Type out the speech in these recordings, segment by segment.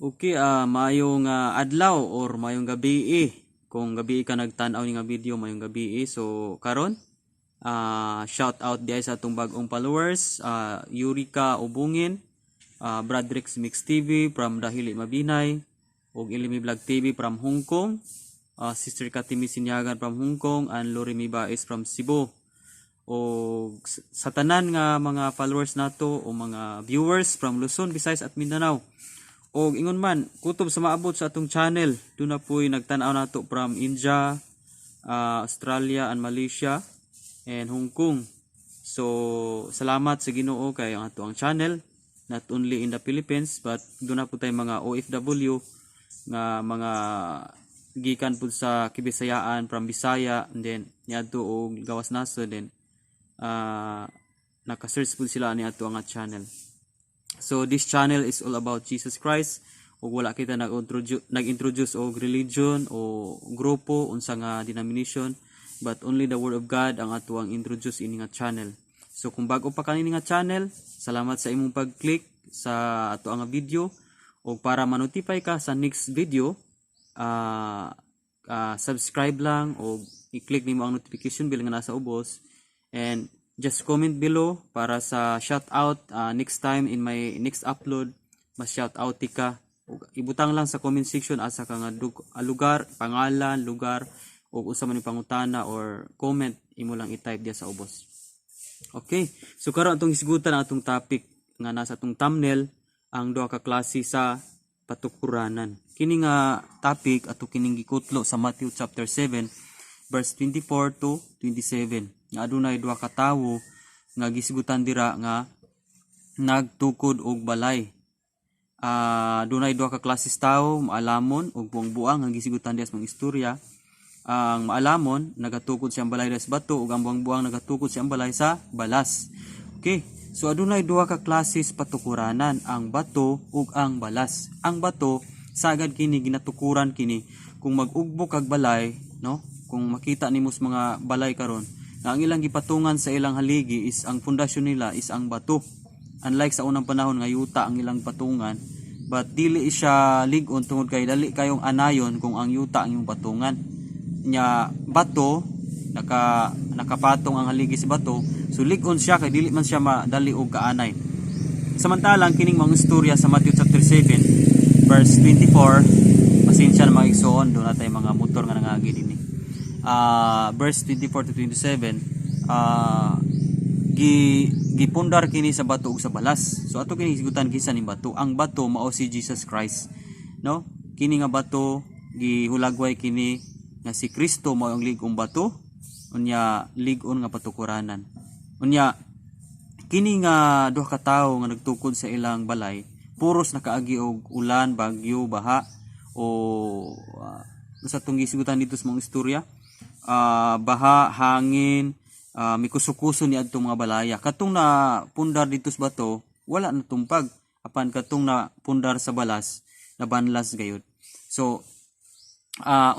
Okay, maayong adlaw or maayong gabi. Kung gabi ka nagtan-aw ni nga video, maayong gabi. So karon, shout out diay sa atong bag-ong followers, Yurika Ubungin, Bradrix Mix TV from Dahili Mabinay, ug Ilimi Vlog TV from Hong Kong, Sister Katimi Sinyagan from Hong Kong, and Lori Mibais from Cebu. O sa tanan nga mga followers nato o mga viewers from Luzon, Visayas at Mindanao. Og ingon man, kutob sa maabot sa atong channel, duna po'y nagtan-aw nato from India, Australia and Malaysia and Hong Kong. So salamat sa Ginoo kay ang ato ang channel not only in the Philippines but duna po tay mga OFW nga mga gikan pud sa Kibisayaan, from Bisaya, and then niadto og gawas nasod, then naka-search pud sila ani ato ang channel. So this channel is all about Jesus Christ ug wala kita nag-introduce og religion o grupo, unsa nga denomination, but only the word of God ang ato ang introduce ini nga channel. So kung bago pa kanini nga channel, salamat sa imong pag-click sa ato ang video, ug para ma-notify ka sa next video, subscribe lang o i-click nimo ang notification bell nga nasa ubos and just comment below para sa shout out. Next time in my next upload, mas shout out ka. Ug ibutang lang sa comment section asa ka nga lugar, pangalan, lugar ug unsa man yung pangutana or comment, imo lang i-type diya sa ubos. Okay, so karon atong hisgutan ang atong topic nga nasa atong thumbnail, ang duha ka klase sa patukuranan. Kini nga topic ato kining gikutlo sa Matthew chapter 7 verse 24 to 27 nga adunay duha ka tawo nga gisgutan dira nga nagtukod og balay. Dunay duha ka klases tawo, maalamon ug buang-buang, nga gisigutan diha sa mga istorya. Ang maalamon nagatukod siyang balay sa bato ug ang buang-buang nagatukod siyang balay sa balas. Okay. So adunay duha ka klases patukuranan, ang bato ug ang balas. Ang bato, sagad kini ginatukuran kini kung mag-ugbo kag balay, no? Kung makita nimo sa mga balay karon, nga ang ilang gipatungan sa ilang haligi is ang pundasyon nila is ang bato. Unlike sa unang panahon nga yuta ang ilang patungan, but dili siya lig-on tungod kay dali kayong anayon kung ang yuta ang imong patungan. Nya bato, nakapatong ang haligi sa bato, so lig-on siya kay dili man siya madali og kaanay. Samantalang kining mga istorya sa Matthew chapter 7 verse 24, pasensya na mga igsoon, duna tay mga motor nga nangagi dinhi. Verse 24 to 27, gipundar kini sa bato ug sa balas. So ato kini hisgutan kinsa ning bato. Ang bato mao si Jesus Christ. No? Kini nga bato gihulagway kini nga si Kristo mao ang lig-ong bato, unya lig-on nga patukuranan. Unya kini nga duha ka tawo nga nagtukod sa ilang balay, puros nakaagi og ulan, bagyo, baha o sa atong gisigutan dito sa mga istorya, baha, hangin, mikuso-kuso ni adtong mga balaya. Katong na pundar dito sa bato, wala na tumpag. Apan katong na pundar sa balas, nabanlas gayud. So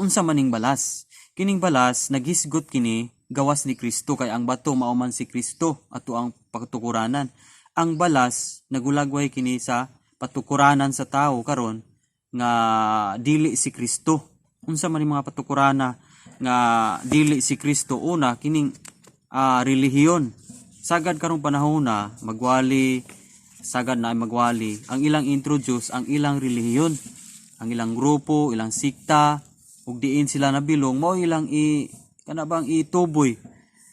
unsa maning balas? Kining balas naghisgot kini gawas ni Kristo kay ang bato mao man si Kristo, ato ang patukuranan. Ang balas nagulagway kini sa patukuranan sa tao karon nga dili si Kristo. Unsa man ning mga patukurana nga dili si Kristo? Una, kining relihiyon. Sagad karong panahon na magwali, sagad na ay magwali, ang ilang introduce ang ilang relihiyon, ang ilang grupo, ilang sikta, ug diin sila nabilong mao ilang i kana bang ituboy,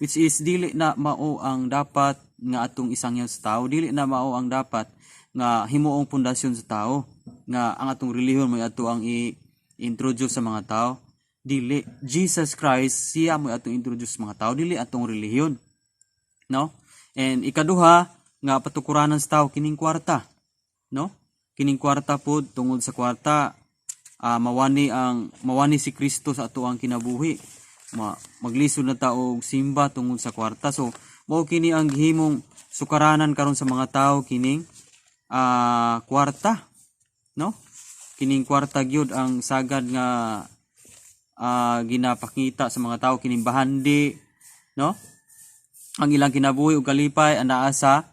which is dili na mao ang dapat nga atong isangyaw sa tao, dili na mao ang dapat nga himuong pundasyon sa tao, nga ang atong relihiyon mo ato ang i-introduce sa mga tao. Dili Jesus Christ, siya mo atong introduce sa mga tao, dili atong relihiyon, no? And ikaduha nga patukuranan sa tao, kining kwarta, no? Kining kwarta pod, tungod sa kwarta, mawani si Kristo sa ato ang kinabuhi. Maglisod na ta og simba tungod sa kwarta. So mao kini ang gihimong sukaranan karon sa mga tao, kining kwarta, no? Kining kwarta gyud ang sagad nga ginapakita sa mga tao, kining bahandi, no? Ang ilang kinabuhi ug kalipay anaa sa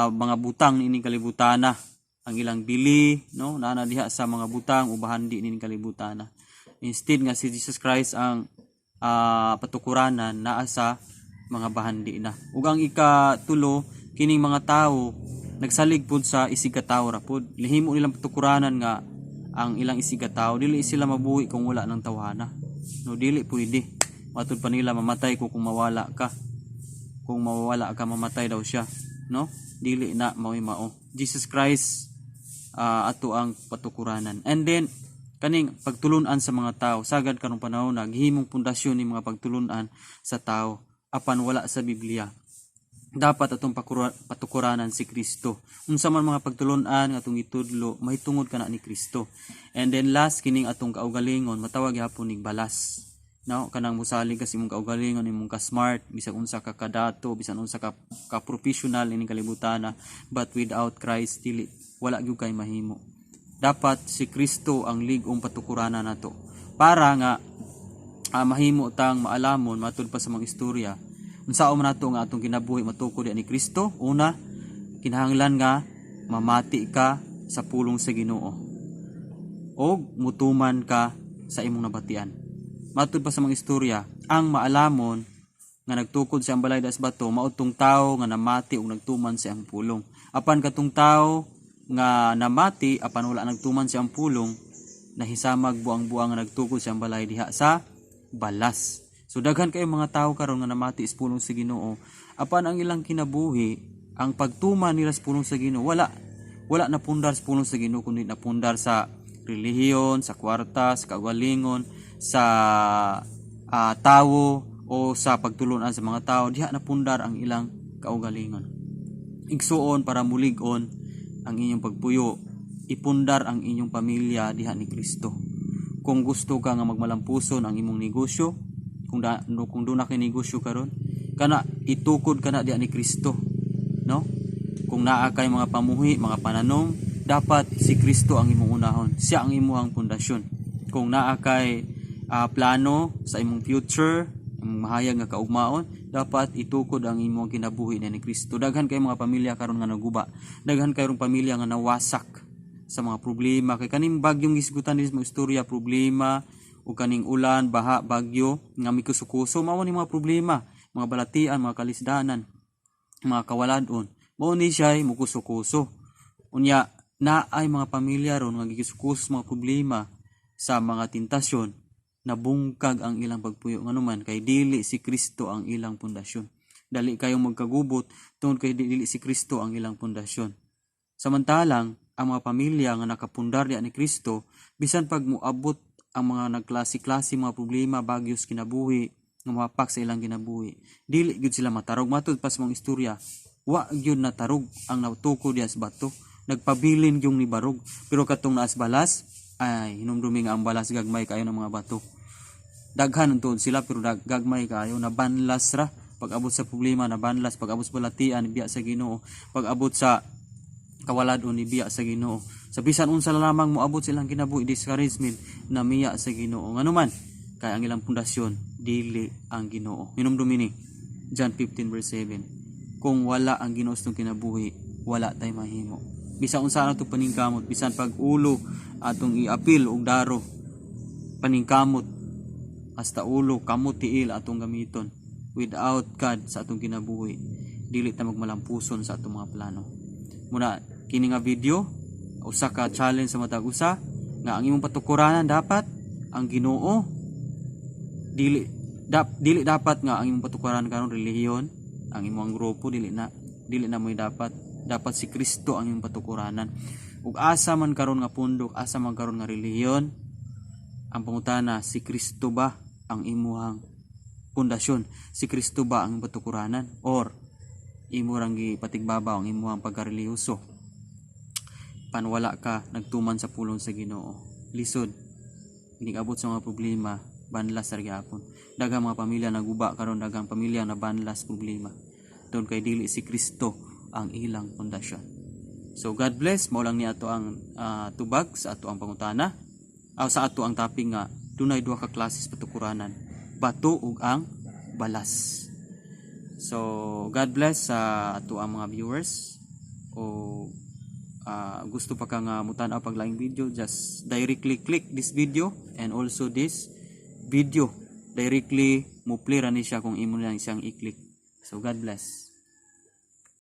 mga butang niining kalibutan na. Ang ilang bili, no, naa na diha sa mga butang o bahandi ning kalibutan na. Instead nga si Jesus Christ ang patukuranan, naa sa mga bahandi na. Ug ang ikatulo, kining mga tawo nagsalig pud sa isig katawo ra pud. Lihimo nilang patukuranan nga ang ilang isig katawo, dili sila mabuhi kung wala ng tawhana. No, dili pwede. Matud pa nila, "Mamatay ko kung mawala ka. Kung mawala ka, mamatay daw siya." No? Dili na mao'y mao. Jesus Christ ato ang patukuranan. And then kaning pagtulunan sa mga tao, sagad karong panahon naghimong pundasyon ni mga pagtulunan sa tao apan wala sa Biblia. Dapat atong patukuranan si Kristo. Unsa man mga pagtulunan nga atong itudlo, mahitungod kana ni Kristo. And then last, kining atong kaugalingon, matawag gyapon ning balas. No, kanang musalig ka sa imong kaugalingon, imong ka smart, bisan unsa ka kadato, bisan unsa ka professional ining kalibutan, but without Christ dili, wala gyud kay mahimo. Dapat si Kristo ang lig-ong patukuranan nato para nga mahimo tang maalamon. Matud pa sa mga istorya, unsaon man nato nga atong kinabuhi matukod ni Kristo? Una, kinahanglan nga mamati ka sa pulong sa Ginoo og mutuman ka sa imong nabatian. Matud pa sa mga istorya, ang maalamon nga nagtukod sa balay das bato mao tong tawo nga namati ug nagtuman sa iyang pulong. Apan katong tawo nga namati apan wala nagtuman sa iyang pulong, nahisamag buang-buang nga nagtukod sa balay diha sa balas. So daghan kayo mga tawo karon nga namati sa pulong sa Ginoo, apan ang ilang kinabuhi, ang pagtuman nila sa pulong sa Ginoo, wala wala napundar sa pulong sa Ginoo kundi napundar sa relihiyon, sa kwarta, sa kaugalingon, sa tawo o sa pagtulunan sa mga tao. Diha napundar ang ilang kaugalingon. Igsuon, para mulig-on ang inyong pagpuyo, ipundar ang inyong pamilya diha ni Kristo. Kung gusto ka nga magmalampuson ang imong negosyo, no, kung duna kay negosyo karon, kana itukod kana diha ni Kristo, no? Kung naa kay mga pamuhi, mga pananom, dapat si Kristo ang imong unahon. Siya ang imong pundasyon. Kung naa kay plano sa imong future, imong mahayag nga kaugmaon, dapat itukod ang imong kinabuhi ni Kristo. Daghan kay mga pamilya karon nga naguba. Daghan kayong pamilya nga nawasak sa mga problema kay kaning bagyong gisgutan ni mga istorya, problema o kaning ulan, baha, bagyo nga mikusukuso, mao ni mga problema, mga balatian, mga kalisdanan, mga kawaladon. Mao ni siya mukuso-kuso. Unya naay mga pamilya ron nga gikuso mga problema sa mga tentasyon, nabungkag ang ilang pagpuyo, nganuman kay dili si Kristo ang ilang pundasyon. Dali kayong magkagubot tungod kay dili si Kristo ang ilang pundasyon. Samantalang ang mga pamilya nga nakapundar diha ni Kristo, bisan pag moabot ang mga nagklase-klase mga problema, bagyos kinabuhi nga mohapak sa ilang kinabuhi, dili gyud sila matarog. Matud pa sa mga istorya, wa gyud natarog ang natukod diha sa bato, nagpabilin yung ni barog. Pero katong naas balas, ay, hinumdumi nga ang balas gagmay kayo ng mga bato. Daghan ang tuod sila pero gagmay kayo, nabanlas ra pag abot sa problema, nabanlas pag abot sa balatian, biya sa Ginoo. Pag abot sa kawaladon, ibiya sa Ginoo. Sa bisan unsa lamang moabot sa ilang kinabuhi, discouragement, namiya sa Ginoo. Nganuman kay ang ilang pundasyon dili ang Ginoo. Hinumdumi ni John 15 verse 7: kung wala ang Ginoo sa itong kinabuhi, wala tay mahimo. Bisan unsa na paningkamot, bisan pag ulo atong iapil og daro, paningkamot hasta ulo, kamot, tiil atong gamiton, without God sa atong kinabuhi, dili ta magmalampuson sa atong mga plano. Muna kini nga video, usa ka challenge sa matag usa nga ang imong patukuranan dapat ang Ginoo. Dili dapat nga ang imong patukuranan karon relihiyon, ang imong grupo, dili na mo'y dapat. Dapat si Kristo ang imong patukuranan. Ug asa man karon nga pundok, asa man karon nga relihiyon, ang pangutana, si Kristo ba ang imuhang pundasyon? Si Kristo ba ang imong patukuranan or imo rang gipatigbabaw ang imuhang pagkarelihiyoso pan wala ka nagtuman sa pulong sa Ginoo? Lisod hindi abot sa mga problema, banlas ra gyapon. Daghang mga pamilya naguba karon, daghang pamilya na banlas problema tungod kay dili si Kristo ang ilang pundasyon. So God bless. Mao lang ni ato ang tubag sa ato ang pangutana aw sa ato ang topic nga dunay duha ka klases patukuranan, bato ug ang balas. So God bless sa ato ang mga viewers o gusto pa ka nga mutan-aw pag laing video, just directly click this video and also this video. Directly mo play ra ni siya kung imo lang siyang i-click. So God bless.